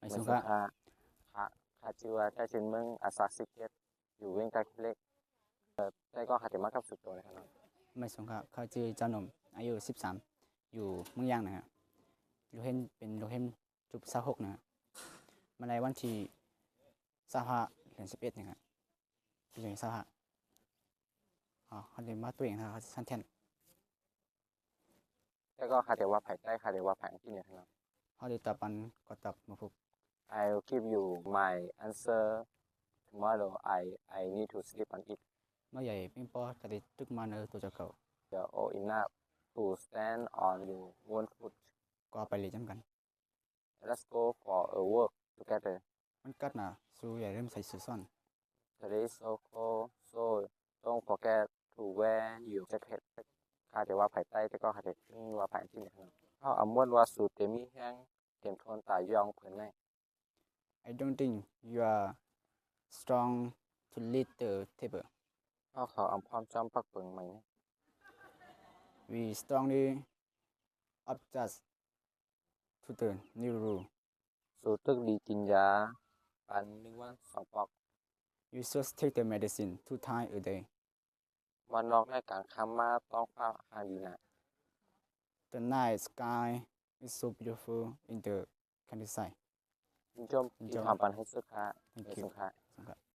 ໄມສູງຄ່ະ ຂ້າ ຂ້າຊື່ວ່າ ໄຕ້ເຊິນເມິງ ອາສາກຊິເກດ ຢູ່ວຽງຈັນເຂດເລັກ. ເອີ ແຕ່ກ່ອນຂ້າຈະມາກັບສຸດໂຕນະຄັບເນາະ. ໄມສູງຄ່ະ ຂ້າຊື່ເຈົ້າໜຸ່ມ ອາຍຸສິບສາມ ຢູ່ເມືອງຢາງນະຄັບ. ໂລເຮນ ເປັນໂລເຮນຈຸດຊາວຫົກນະຄັບ. ມາໄດ້ວັນທີຊາວຫ້າ ເດືອນສິບເອັດນະຄັບ ປີສອງພັນຊາວຫ້າ. ອໍ ເຮົາໄດ້ມາຕົວເອງນະຄັບ ຊັ້ນແທ້ນ. ແຕ່ກໍຂ້າຈະວ່າໃຜໃຕ້ ຂ້າຈະວ່າໃຜອັງກິດນີ້ນະ. ເຮົາໄດ້ຕອບອັນກໍຕອບມາພຸກ. I will give you my answer tomorrow. I, I need to sleep on it. ເມື່ອໃດພຽງພໍ ຂ້າໄດ້ຕຶກມາເນີໂຕເຈົ້າເຂົາ. You're old enough to stand on your own foot. ກໍໄປເລີຍນຳກັນ. Let's go for a walk together. ມັນກັດໜາ ສູຢ່າລືມໃສ່ຊູຊ້ອນ. Today is so cold, so don't forget to wear your jacket. ຂ້າຈະວ່າໃຜໃຕ້ ແຕ່ກໍຂ້າຈະຂຶ້ນວ່າໃຜອັງກິດນີ້ນະ. ເຮົາອາມວນວ່າສູເຕັມມີແຮງ ເຕັມທົນຕາຍຢ່ອງເພິ່ນໄດ້. I don't think you are strong to lead the table. ເຮົາເຂົາອຳພ້ອມຈອມປັກເປິງໃໝ່ນີ້. We strongly adjust to the new rule. ສູຕຶກດີກິນຢາປັນໜຶ່ງວັນສອງປອກ. You should take the medicine two times a day. ວັນນອກໃນກາງຄ່ຳມາ ທ້ອງຟ້າຮ່າງດີໜ້າ. The night sky is so beautiful in the countryside. ຍິນຊົມທີ່ທ່ານປັນໃຫ້ສຸດຄ່ະ. Thank you. ຂອບຄຸນຄ່ະ.